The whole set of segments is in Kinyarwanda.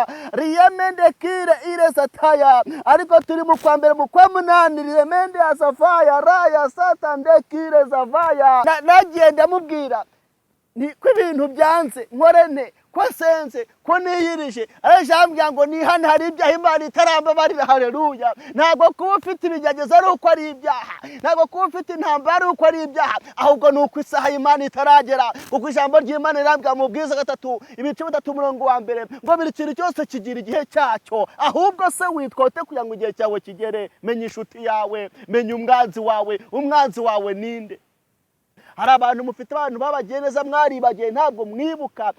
Sataya riyemende kire ire sataya. Ariko turi mu kwa mbere, mu kwa munani, riremende ya safaya raya sata ndekire zavaya. Nagiye ndamubwira ni ko ibintu byanze, nkore nte, ko nsenze, ko niyirije? Araje ambwira ngo nihane, hari ibyaha Imana itarambabarira. Haleluya! Ntabwo kuba ufite ibigeragezo ari uko ari ibyaha, ntabwo kuba ufite intambara ari uko ari ibyaha, ahubwo ni uko isaha y'Imana itaragera. Kuko ijambo ry'Imana rirambwira mu Bwiza gatatu, ibice 3, umurongo wa mbere, ngo buri kintu cyose kigira igihe cyacyo. Ahubwo se witwa ute kugira ngo igihe cyawe kigere? Menya inshuti yawe, menya umwanzi wawe. Umwanzi wawe ninde? Hari abantu mufite abantu babagiye neza, mwaribagiye, ntabwo mwibuka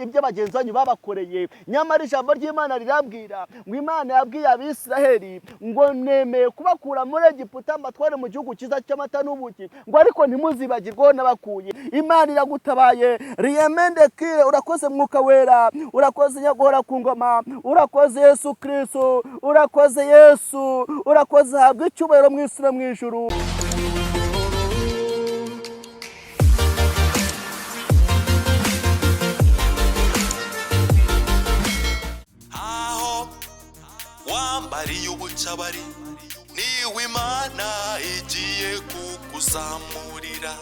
ibyo bagenzi banyu babakoreye. Nyamara ijambo ry'Imana rirabwira ngo Imana yabwiye Abisiraheli ngo: "Nemeye kubakura muri Egiputa, mbatware mu gihugu cyiza cy'amata n'ubuki," ngo ariko ntimuzibagirwe aho nabakuye. Imana iragutabaye. Riyemende kire. Urakoze Mwuka Wera, urakoze Nyaguhora ku ngoma, urakoze Yesu Kristo, urakoze Yesu, urakoze. Habwa icyubahiro mu isi no mu ijuru. Aho wambariye ubucabari, niwe Imana igiye kukuzamurira.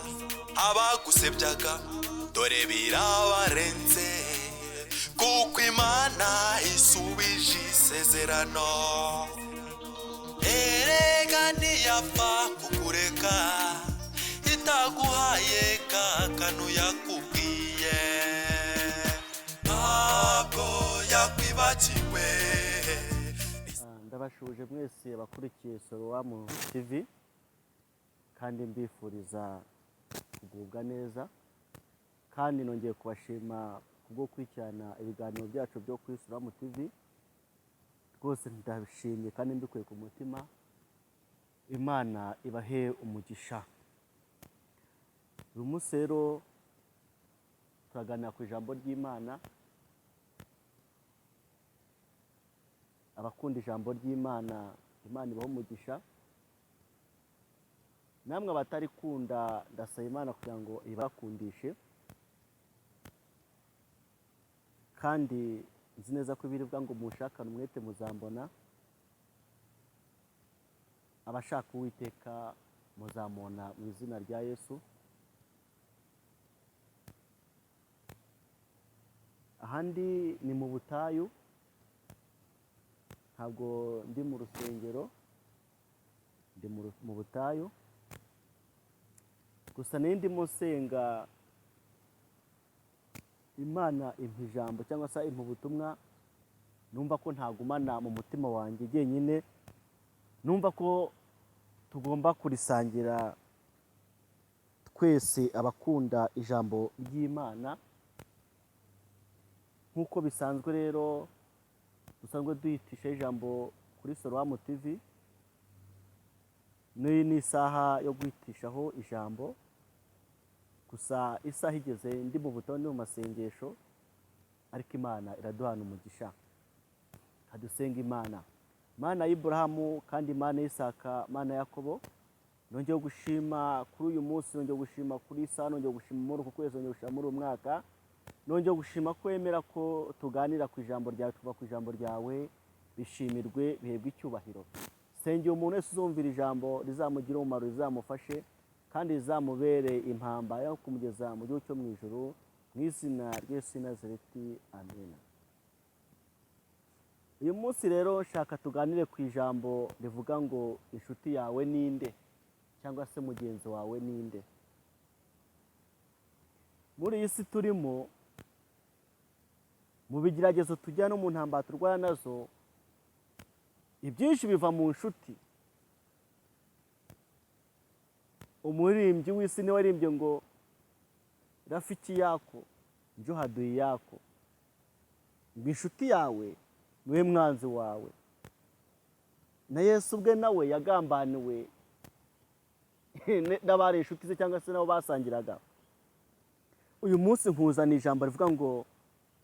Abagusebyaga dore birabarenze, kuko Imana isubije isezerano. Erega ntiyapfa kukureka itaguhaye ka kantu yakubwiye. Ntabwo yakwibagiwe. Ndabashuje mwese abakurikiye Sorowamu TV, kandi mbifuriza kugubwa neza, kandi nongeye kubashima kubwo gukurikirana ibiganiro byacu byo kuri Sorowamu TV. Rwose ndabishimye kandi mbikuye ku mutima. Imana ibahe umugisha. Uyu munsi rero turaganira ku ijambo ry'Imana. Abakunda ijambo ry'Imana, Imana ibahe umugisha. Namwe abatarikunda, ndasaba Imana kugira ngo ibakundishe. Kandi nzi neza ko ibiribwa ngo munshakane umwete muzambona, abashaka Uwiteka muzamubona mu izina rya Yesu. Ahandi ni mu butayu, ntabwo ndi mu rusengero, ndi mu butayu. Gusa nari ndimo nsenga, Imana impa ijambo cyangwa se impa ubutumwa, numva ko ntagumana mu mutima wanjye jyenyine, numva ko tugomba kurisangira twese abakunda ijambo ry'Imana. Nk'uko bisanzwe rero, dusanzwe duhitisha ijambo kuri Sorowamu TV, n'iyi ni isaha yo guhitishaho ijambo. Gusa isaha igeze ndi mu butayu, ndi mu masengesho, ariko Imana iraduhana umugisha. Kadusenga Imana, Mana y'Iburahamu kandi Imana y'Isaka, Mana ya Yakobo. Nongeye gushima kuri uyu munsi, nongeye gushima kuri iyi saha, nongeye gushima muri uku kwezi, nongeye gushima muri uyu mwaka, nongeye gushima ko wemera ko tuganira ku ijambo ryawe, tuva ku ijambo ryawe. Bishimirwe, bihebwe icyubahiro. Sengera umuntu wese uzumvira ijambo, rizamugira umumaro, rizamufashe kandi rizamubere impamba yo kumugeza mu gihugu cyo mu ijuru, mu izina ry'Yesu w'i Nazareti, amena. Uyu munsi rero nshaka tuganire ku ijambo rivuga ngo inshuti yawe ninde, cyangwa se mugenzi wawe ninde. Muri iyi si turimo, mu bigeragezo tujya no mu ntambara turwana nazo, ibyinshi biva mu nshuti. Umuririmbyi w'isi niwe waririmbye ngo "Rafiki yako njo adui yako", ngo inshuti yawe niwe mwanzi wawe. Na Yesu ubwe nawe yagambaniwe n'abari inshuti ze, cyangwa se nabo basangiraga. Uyu munsi nkuzana ijambo rivuga ngo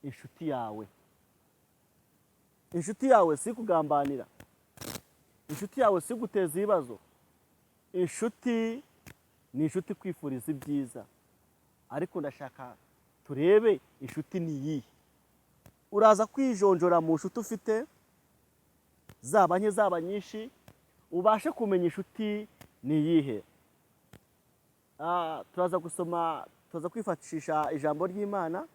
inshuti yawe. Inshuti yawe si kugambanira, inshuti yawe si guteza ibibazo. Inshuti ni inshuti kwifuriza ibyiza. Ariko ndashaka turebe inshuti ni iyihe. Uraza kwijonjora mu nshuti ufite, zaba nke zaba nyinshi, ubashe kumenya inshuti ni iyihe. Turaza gusoma, turaza kwifashisha ijambo ry'Imana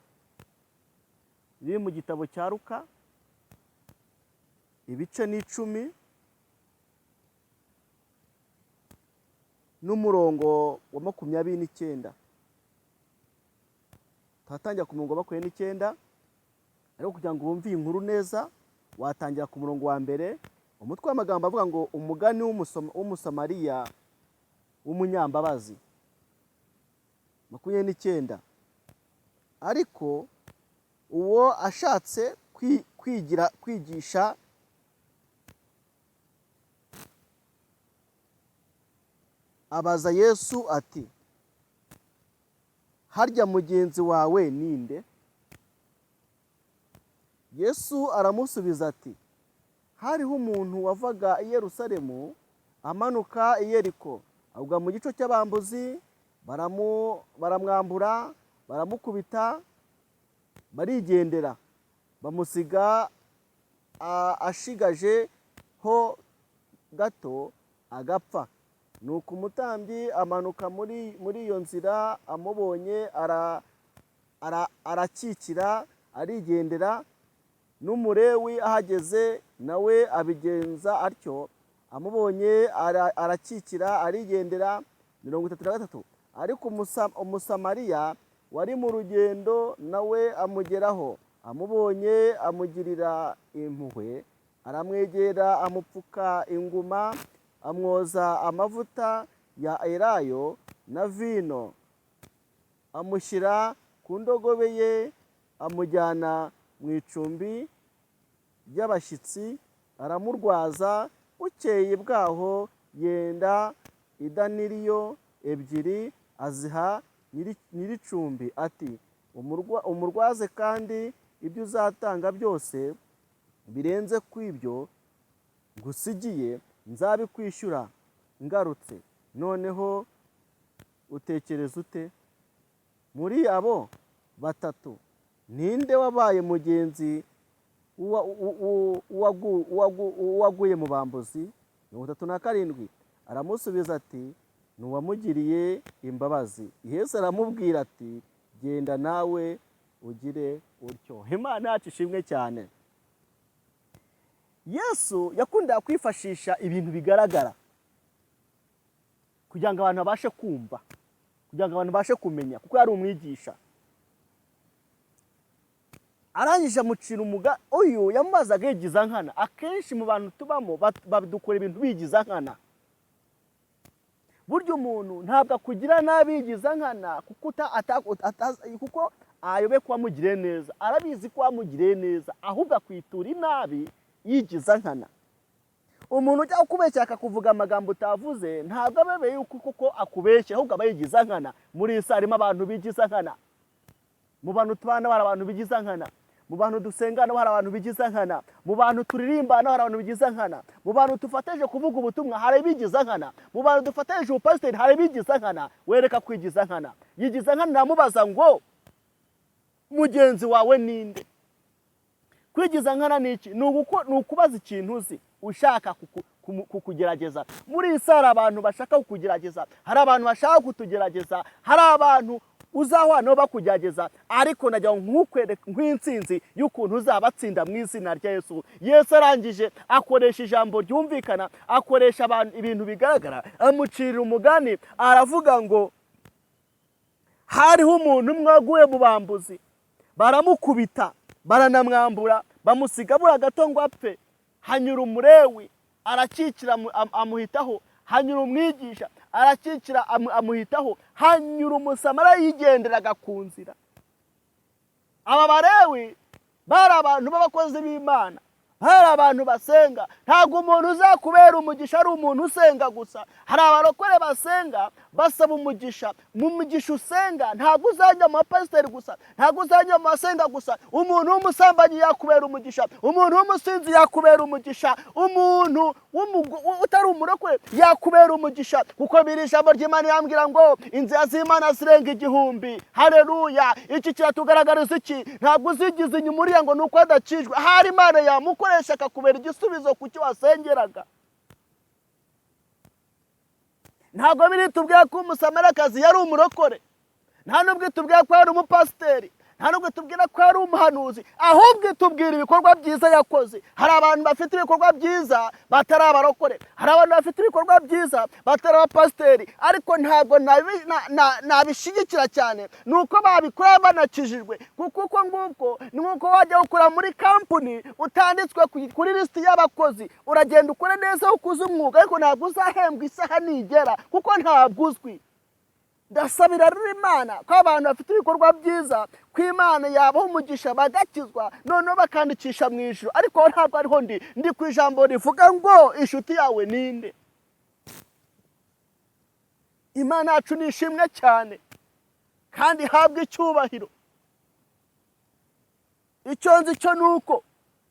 riri mu gitabo cya Luka, ibice 10 n'umurongo wa 29. Turatangira ku murongo wa 29, ariko kugira ngo wumve iyi nkuru neza watangira ku murongo wa mbere. Umutwe w'amagambo avuga ngo umugani w'Umusamariya w'umunyambabazi. 29, ariko uwo ashatse kwigira kwigisha abaza Yesu ati: "Harya mugenzi wawe ninde?" Yesu aramusubiza ati: "Hariho umuntu wavaga i Yerusalemu amanuka i Yeriko, agwa mu gico cy'abambuzi, baramwambura, baramukubita, barigendera, bamusiga ashigaje ho gato agapfa. Nuko umutambyi amanuka muri iyo nzira, amubonye arakikira, arigendera. N'Umulewi ahageze nawe abigenza atyo, amubonye arakikira, arigendera." 33, ariko Umusamariya wari mu rugendo nawe amugeraho, amubonye amugirira impuhwe, aramwegera, amupfuka inguma, amwoza amavuta ya elayo na vino, amushyira ku ndogobe ye, amujyana mu icumbi ry'abashyitsi, aramurwaza. Bukeye bwaho yenda idaniriyo 2, aziha nyir'icumbi, ati: "Umurwaze, kandi ibyo uzatanga byose birenze ku ibyo ngusigiye nzabikwishyura ngarutse." Noneho utekereza ute? Muri abo batatu ninde wabaye mugenzi w'uwaguye mu bambuzi? 37, aramusubiza ati: "Ni uwamugiriye imbabazi." Yesu aramubwira ati: "Genda nawe ugire utyo." Imana yacu ishimwe cyane. Yesu yakundaga kwifashisha ibintu bigaragara kugira ngo abantu babashe kumva, kugira ngo abantu babashe kumenya, kuko yari umwigisha. Arangije amucira umuga uyu yamubazaga yigiza nkana. Akenshi mu bantu tubamo badukora ibintu bigiza nkana. Burya umuntu ntabwo akugira nabi yigiza nkana, kuko ayobe ko wamugiriye neza, arabizi ko wamugiriye neza, ahubwo akwitura inabi yigiza nkana. Umuntu ujya ukubeshya akakuvuga amagambo utavuze, ntabwo aba ayobewe yuko koko akubeshya, ahubwo aba yigiza nkana. Muri iyi si harimo abantu bigiza nkana. Mu bantu tubana hari abantu bigiza nkana, mu bantu dusengana hari abantu bigiza nkana, mu bantu turirimbana hari abantu bigiza nkana, mu bantu dufatanyije kuvuga ubutumwa hari abigiza nkana, mu bantu dufatanyije ubupasiteri hari abigiza nkana. Wereka kwigiza nkana. Yigiza nkana, aramubaza ngo: "Mugenzi wawe ninde?" Kwigiza nkana ni iki? Ni ukubaza ikintu uzi ushaka kukugerageza. Muri iyi si hari abantu bashaka kukugerageza, hari abantu bashaka kutugerageza, hari abantu uzahura nabo bakugerageza, ariko nagira ngo nkukwereke nk'intsinzi y'ukuntu uzabatsinda mu izina rya Yesu. Yesu arangije akoresha ijambo ryumvikana, akoresha abantu ibintu bigaragara, amucirira umugani, aravuga ngo hariho umuntu umwe waguye mu bambuzi, baramukubita, baranamwambura, bamusiga abura gato ngo apfe. Hanyura Umurewi, arakikira, amuhitaho. Hanyura umwigisha, arakikira, amuhitaho. Hanyura Umusamariya yigenderaga ku nzira. Aba Barewi bari abantu b'abakozi b'Imana, Hari abantu basenga. Ntabwo umuntu uzakubera umugisha ari umuntu usenga gusa. Hari abarokore basenga basaba umugisha. Mu mugisha usenga ntabwo uzajya mu bapasiteri gusa, ntabwo uzajya mu basenga gusa. Umuntu w'umusambanyi yakubera umugisha, umuntu w'umusinzi yakubera umugisha, umuntu utari umurokore yakubera umugisha. Kuko biri ijambo ry'Imana yambwira ngo inzira z'Imana zirenga 1000. Haleluya! Iki kiratugaragariza iki? Ntabwo uzigize inyuma uriya ngo nuko adakijwe. Hari Imana yamukoresha akakubera igisubizo ku cyo wasengeraga. Ntabwo biri tubwira ko umusamarakazi yari umurokore, nta nubwo itubwira ko yari umupasiteri, nta nubwo itubwira ko yari umuhanuzi, ahubwo itubwira ibikorwa byiza yakoze. Hari abantu bafite ibikorwa byiza batari abarokore, hari abantu bafite ibikorwa byiza batari abapasiteri, ariko ntabwo nabishyigikira cyane ni uko babikora banakijijwe. Kuko uko nguko ni nk'uko wajya gukora muri kampani utanditswe kuri lisiti y'abakozi, uragenda ukore neza ukuze umwuga, ariko ntabwo uzahembwa isaha nigera kuko ntabwo uzwi. Ndasabira rero Imana ko abantu bafite ibikorwa byiza, ko Imana yabaha umugisha bagakizwa, noneho bakandikisha mu ijuru. Ariko ntabwo ariho ndi ku ijambo rivuga ngo inshuti yawe ninde. Imana yacu ni ishimwe cyane kandi ihabwe icyubahiro. Icyo nzi cyo ni uko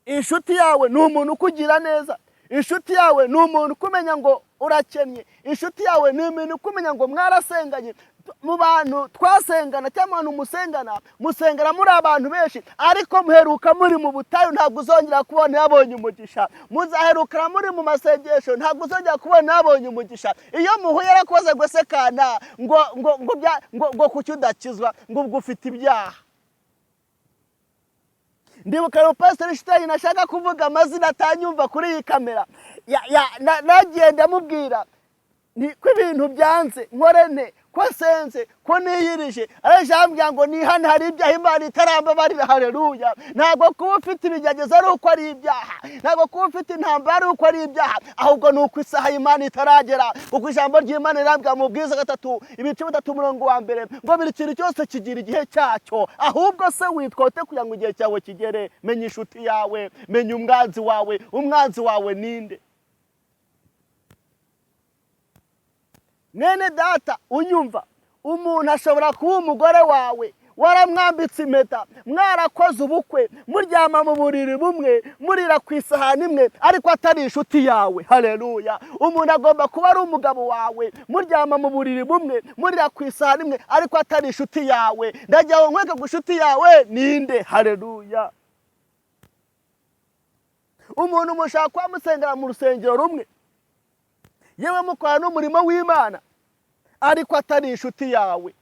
inshuti yawe ni umuntu ukugira neza, inshuti yawe ni umuntu ukumenya ngo urakennye, inshuti yawe ni umuntu ukumenya ngo mwarasenganye. Mu bantu twasengana cyangwa abantu musengana, musengana muri abantu benshi, ariko muheruka muri mu butayu, ntabwo uzongera kubona yabonye umugisha. Muzaherukana muri mu masengesho, ntabwo uzongera kubona yabonye umugisha. Iyo muhuye arakoze gusekana ngo ngo ngo ngo ngo kuki udakizwa, ngo ubwo ufite ibyaha. Ndibuka umupasiteri Shitani, nashaka kuvuga amazina atanyumva kuri iyi kamera, nagiye ndamubwira ko ibintu byanze, nkore nte, ko nsenze, ko niyirije. Araje ambwira ngo nihane, hari ibyaha Imana itarambabarira. Haleluya! Ntabwo kuba ufite ibigeragezo ari uko ari ibyaha, ntabwo kuba ufite intambara ari uko ari ibyaha, ahubwo ni uko isaha y'Imana itaragera. Kuko ijambo ry'Imana rirambwira mu Bwiza 3 ibice 3 umurongo wa 1 ngo buri kintu cyose kigira igihe cyacyo. Ahubwo se witwa ute kugira ngo igihe cyawe kigere? Menya inshuti yawe, menya umwanzi wawe. Umwanzi wawe ninde? Mwene data unyumva, umuntu ashobora kuba umugore wawe, waramwambitse impeta, mwarakoze ubukwe, muryama mu buriri bumwe, murira ku isahani imwe, ariko atari inshuti yawe. Haleluya! Umuntu agomba kuba ari umugabo wawe, muryama mu buriri bumwe, murira ku isahani imwe, ariko atari inshuti yawe. Ndagira ngo nkwereke ngo inshuti yawe ninde. Haleluya! Umuntu mushaka kuba musengera mu rusengero rumwe, yewe mukora n'umurimo w'Imana, ariko atari inshuti yawe.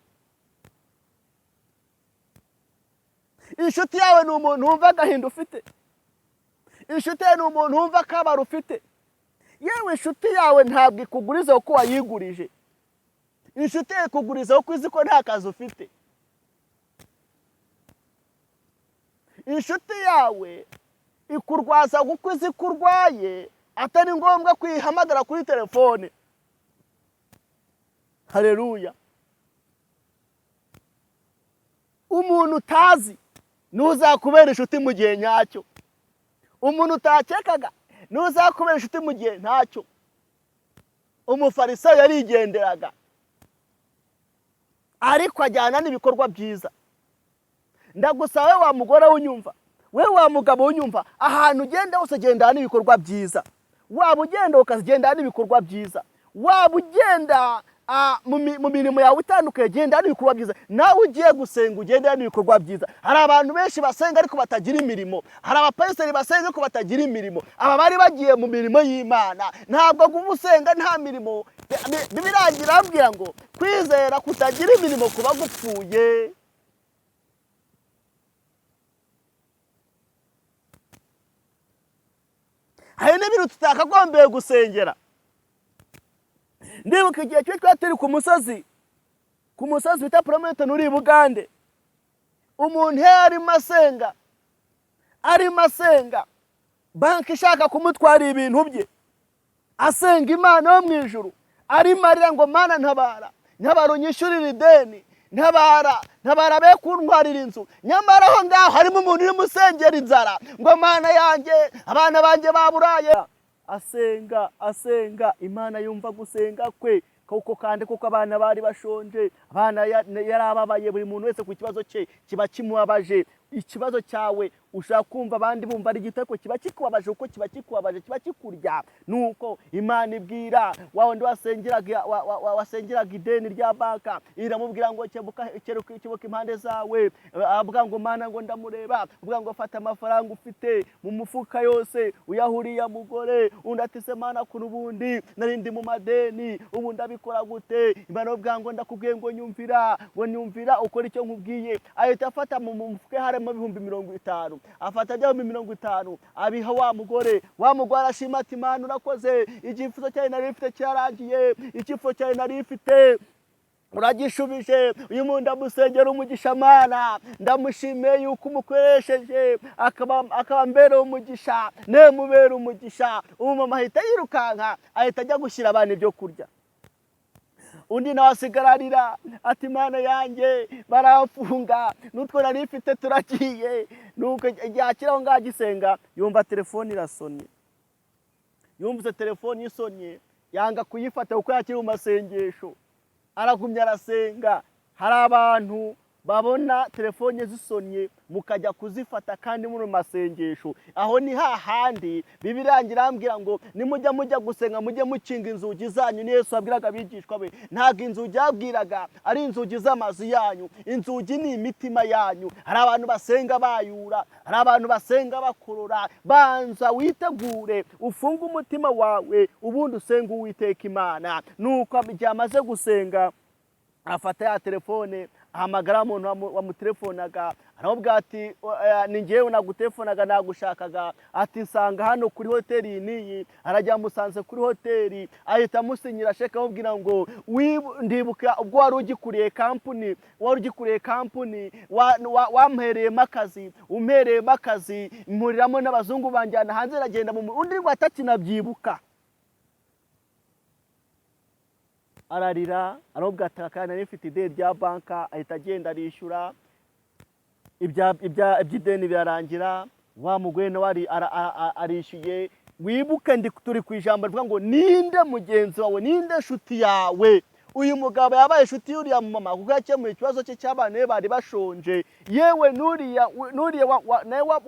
Inshuti yawe ni umuntu wumva agahinda ufite, inshuti yawe ni umuntu wumva akabaro ufite. Yewe inshuti yawe ntabwo ikuguriza kuko wayigurije, inshuti yawe ikuguriza kuko izi ko nta kazi ufite. Inshuti yawe ikurwaza kuko izi ko urwaye, atari ngombwa kwihamagara kuri telefone. Haleluya! Umuntu utazi ntuzakubera inshuti mu gihe nyacyo, umuntu utakekaga ntuzakubera inshuti mu gihe ntacyo. Umufarisayo yarigenderaga, ariko ajyana n'ibikorwa byiza. Ndagusaba we wa mugore unyumva, we wa mugabo unyumva, ahantu ugenda hose gendana n'ibikorwa byiza. Waba ugenda ukazigendana n'ibikorwa byiza, waba ugenda mu mirimo yawe itandukanye, gendana n'ibikorwa byiza. Nawe ugiye gusenga ugendana n'ibikorwa byiza. Hari abantu benshi basenga ariko batagira imirimo, hari abapasiteri basenga ariko batagira imirimo. Aba bari bagiye mu mirimo y'Imana. Ntabwo kuba usenga nta mirimo. Birangira ambwira ngo kwizera kutagira imirimo kuba gupfuye. Hari n'ibintu tutakagombeye gusengera. Ndibuka igihe cyo twari turi ku musozi bita Promenton uri i Bugande. Umuntu arimo asenga, banki ishaka kumutwara ibintu bye, asenga Imana yo mu ijuru, arimo arira ngo Mana ntabara, ntabara unyishyurire ideni. Ntabara, ntabara, be kuntwarira inzu. Nyamara aho ngaho harimo umuntu urimo usengera inzara ngo: "Mana yanjye, abana banjye baburaye." Asenga, asenga, Imana yumva gusenga kwe koko. Kandi kuko abana bari bashonje, abana yarababaye. Buri muntu wese ku kibazo cye kiba kimubabaje. Ikibazo cyawe ushaka kumva abandi bumva ari gito, ariko kiba kikubabaje, kuko kiba kikubabaje, kiba kikurya. Nuko Imana ibwira wa wundi wasengeraga ideni rya banka, iramubwira ngo: "Kebuka, keruka, kebuka impande zawe." Avuga ngo: "Mana," ngo, "ndamureba." Avuga ngo: "Fata amafaranga ufite mu mufuka yose uyahuriye mugore." Undi ati: "Se Mana, kuri ubundi nari ndi mu madeni, ubu ndabikora gute?" Imana ivuga ngo: "Ndakubwiye ngo nyumvira, ngo nyumvira, ukora icyo nkubwiye." Ahita afata mu mufuka, harimo 50,000. Afata bya 50,000 abiha wa mugore. Wa mugore arashima ati: "Imana urakoze, icyifuzo cyawe nari mfite cyarangiye, icyifuzo cyawe nari mfite uragishubije. Uyu muntu ndamusengera umugisha. Mana, ndamushimiye yuko umukoresheje akaba mbere umugisha, nemubera umugisha." Umumama ahita yirukanka, ahita ajya gushyira abana ibyo kurya. Undi nawe asigara arira ati: "Imana yanjye, baramfunga, n'utwo nari mfite turagiye." Nuko igihe akiri aho ngaho agisenga, yumva telefone irasonnye. Yumvise telefone isonnye, yanga kuyifata kuko yakiri mu masengesho. Aragumya arasenga. Hari abantu babona telefone zisonnye mukajya kuzifata kandi muri mu masengesho. Aho ni hahandi Bibiliya irambwira ngo nimujya mujya gusenga, mujye mukinga inzugi zanyu. Ni Yesu wabwiraga abigishwa be. Ntabwo inzugi yabwiraga ari inzugi z'amazu yanyu, inzugi ni imitima yanyu. Hari abantu basenga bayura, hari abantu basenga bakurura. Banza witegure, ufunge umutima wawe, ubundi usenge Uwiteka Imana. Nuko igihe amaze gusenga, afata ya telefone, ahamagara umuntu wamuterefonaga, aramubwira ati: "Ni njyewe naguterefonaga, nagushakaga." Ati: "Nsanga hano kuri hoteli iyi n'iyi." Arajya, amusanze kuri hoteli, ahita amusinyira sheke, amubwira ngo: "Ndibuka ubwo wari ugikuriye kampuni, wari ugikuriye kampuni, wampereyemo akazi, umpereyemo akazi, mpuriramo n'abazungu banjyana hanze, aragenda mu undi ngo atakinabyibuka." Ararira, aramubwira ati: "Akana nari mfite ideni rya banka." Ahita agenda arishyura iby'ideni, birarangira. Wa mugore nawe arishyuye. Wibuke ndi turi ku ijambo rivuga ngo: "Ninde mugenzi wawe? Ninde nshuti yawe?" Uyu mugabo yabaye inshuti y'uriya mama kuko yakemuye ikibazo cye cy'abana be bari bashonje. Yewe, n'uriya nawe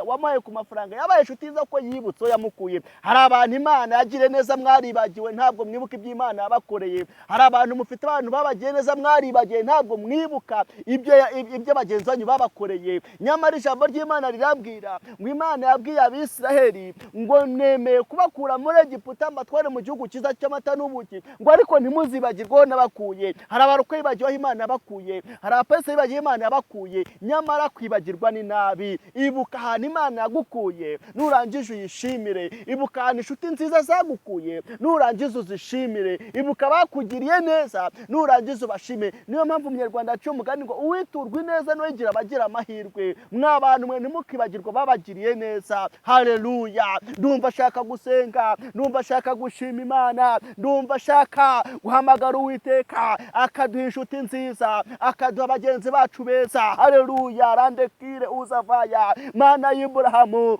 wamuhaye ku mafaranga yabaye inshuti ze ko yibutse aho yamukuye. Hari abantu Imana yagiriye neza mwaribagiwe, ntabwo mwibuka ibyo Imana yabakoreye. Hari abantu mufite abantu babagiye neza mwaribagiwe, ntabwo mwibuka ibyo bagenzi banyu babakoreye. Nyamara ijambo ry'Imana rirabwira ngo Imana yabwiye Abisiraheli ngo: "Nemeye kubakura muri Egiputa mbatware mu gihugu cyiza cy'amata n'ubuki," ngo: "ariko ntimuzibagirwe aho nabakuye." Hari abarokore bibagiwe aho Imana yabakuye, hari abapasiteri bibagiwe Imana yabakuye. Nyamara kwibagirwa ni nabi. Ibuka ahantu Imana yagukuye, nurangije uyishimire. Ibuka ahantu inshuti nziza zagukuye, nurangiza uzishimire. Ibuka abakugiriye neza, nurangiza ubashime. Niyo mpamvu Umunyarwanda yaciye umugani ngo: "Uwiturwa ineza niwe abagira amahirwe." Mwa bantu mwe, ntimukibagirwe babagiriye neza. Haleluya! Ndumva ashaka gusenga, ndumva ashaka gushima Imana, ndumva ashaka guhamagara Uwiteka akaduha inshuti nziza, akaduha bagenzi bacu beza. Haleluya! Randekire uzavaya. Mana y'Iburahamu,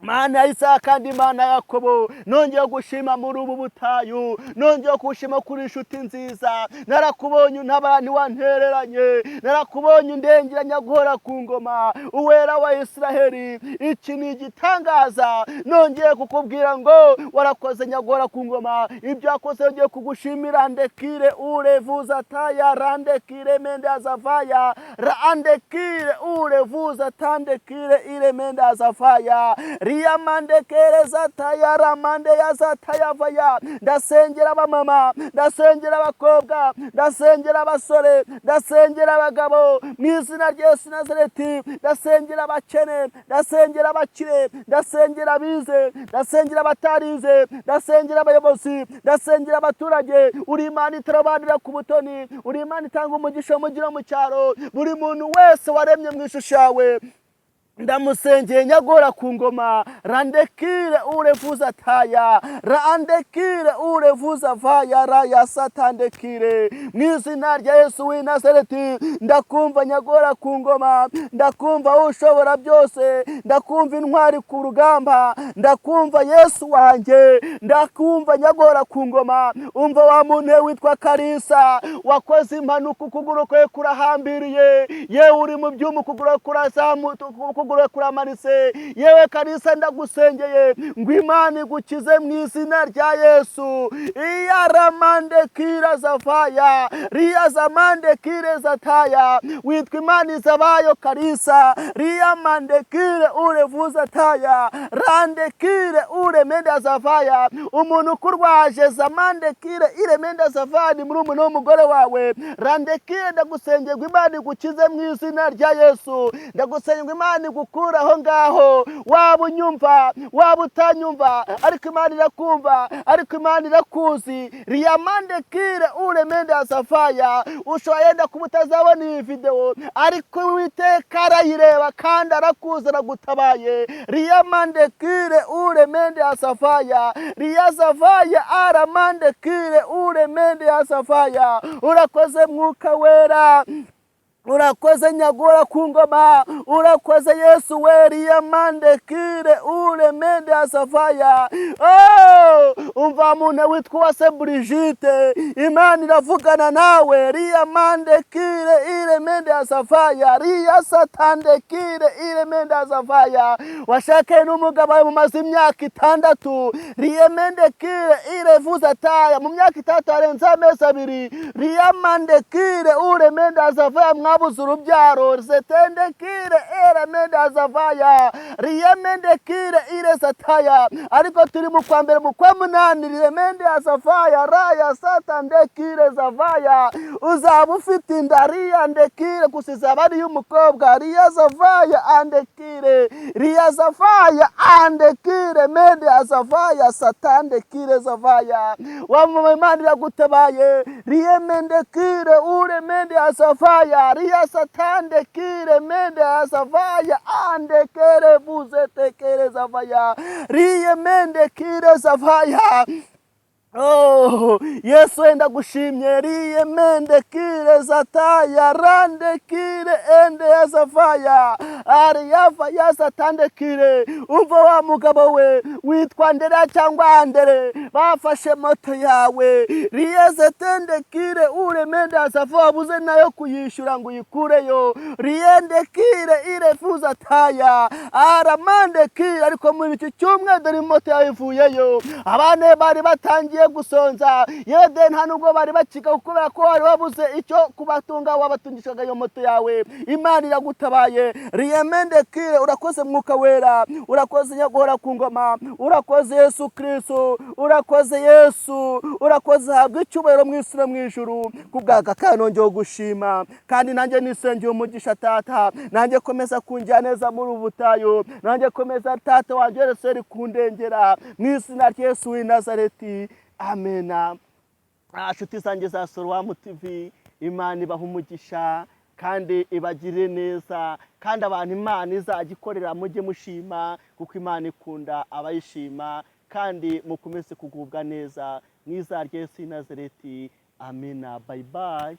Mana ya Isaka kandi Imana ya Yakobo, nongeye gushima muri ubu butayu, nongeye gushima kuri inshuti nziza. Narakubonye untabara, ntiwantereranye. Narakubonye undengeranya guhora ku ngoma, Uwera wa Israheli. Iki ni igitangaza. Nongeye kukubwira ngo warakoze, nyaguhora ku ngoma. Ibyo wakoze nongeye kugushimira. Ndekire urevuza taya randekire mende azavaya randekire urevuza tandekire ire mende azavaya riyamandekereza taya ramande yazatayavaya. Ndasengera abamama, ndasengera abakobwa, ndasengera abasore, ndasengera abagabo mu izina rya Yesu Nazareti. Ndasengera abakene, ndasengera abakire, ndasengera abize, ndasengera abatarize, ndasengera abayobozi, ndasengera abaturage. Uri Imana itarobanura ku butoni, uri Imana itanga umugisha mugira mu cyaro. Buri muntu wese waremye mu ishusho yawe, Ndamusengeye nyagora ku ngoma. Randekire urevuza taya, randekire urevuza vaya raya satandekire. Mu izina rya Yesu w'i Nazareti, ndakumva nyagora ku ngoma, ndakumva ushobora byose, ndakumva intwari ku rugamba, ndakumva Yesu wanjye, ndakumva nyagora ku ngoma. Umva wa muntu we witwa Karisa wakoze impanuka, ukuguru kwe kurahambiriye, yewe uri mu byuma, ukuguru kurazamu, ukuguru kuramanitse. Yewe Karisa, ndagusengeye ngo Imana igukize mu izina rya Yesu. Iyaramande kira zavaya riya zamande kire zataya. Witwa Imana izabayo Karisa. Riyamande kire urevuza taya, rande kire uremende zavaya. Umuntu ukurwaje zamande kire iremende zavaya ni muri umuntu w'umugore wawe. Randekire, ndagusengeye ngo Imana igukize mu izina rya Yesu. Ndagusengeye ngo Imana igukure aho ngaho. Waba unyumva, waba utanyumva, ariko Imana irakumva, ariko Imana irakuzi. Riyamande kire uremende azafaya. Ushobora yenda kuba utazabona iyi videwo, ariko Uwiteka arayireba kandi arakuzi, aragutabaye. Riyamande kire uremende azafaya, riyazavaya aramande kire uremende azafaya. Urakoze Mwuka Wera, urakoze nyagora ku ngoma, urakoze Yesu we. Riyamande kire uremende azavaya. Oh, umva muntu witwa Uwase Brigitte, Imana iravugana nawe. Riyamande kire iremende azavaya, riya satande kire iremende azavaya. Washakaye n'umugabo wawe mumaze imyaka 6. Riyemende kire irevuza taya. Mu myaka 6 harenze amezi 2. Riyamande kire uremende azavaya. Mwabuze urubyaro. Zetende kire eremende azavaya, riyemende kire irezataya. Ariko turi mu kwa mbere, mu kwa munani. Riyemende azavaya raya satande kire zavaya. Uzaba ufite inda riya ndekire, gusa izaba ari iy'umukobwa. Riya zavaya andekire, riya zavaya andekire mende azavaya satande kire zavaya. Wamama, Imana iragutabaye. Riyemende kire uremende azavaya, riya satande kire mende azavaya andekere buze tekere zavaya, riyemende kire zavaya. Oh, Yesu wenda gushimye. Riyemende kire zataya, rande kire ende yazavaya ariyava yazatande kire. Umva wa mugabo we witwa Ndera cyangwa Andere, bafashe moto yawe. Riyezetende kire uremende azava, wabuze nayo kuyishyura ngo uyikureyo. Riyende kire irefuza taya aramande kire. Ariko muri iki cyumweru dore moto yawe ivuyeyo. Abana bari batangiye gusonza, yewe de nta nubwo bari bakiga kubera ko wari wabuze icyo kubatunga, wabatungishaga iyo moto yawe. Imana iragutabaye. Riyemende kire. Urakoze Mwuka Wera, urakoze nyagora ku ngoma, urakoze Yesu Kristo, urakoze Yesu, urakoze. Habwa icyubahiro mu isi no mu ijuru kubwaka. Kandi nongeye gushima, kandi nanjye nisengeye umugisha. Tata, nanjye komeza kunjya neza muri ubu butayu, nanjye komeza Tata wanjye wese kundengera mu izina rya Yesu w'i Nazareti, amena. Nshuti zanjye za Sorowamu TV, Imana ibaha umugisha kandi ibagirire neza. Kandi abantu Imana izajya ikorera mujye mushima, kuko Imana ikunda abayishima. Kandi mukomeze kugubwa neza mu izina rya Yesu w'i Nazareti, amena. Bye bye.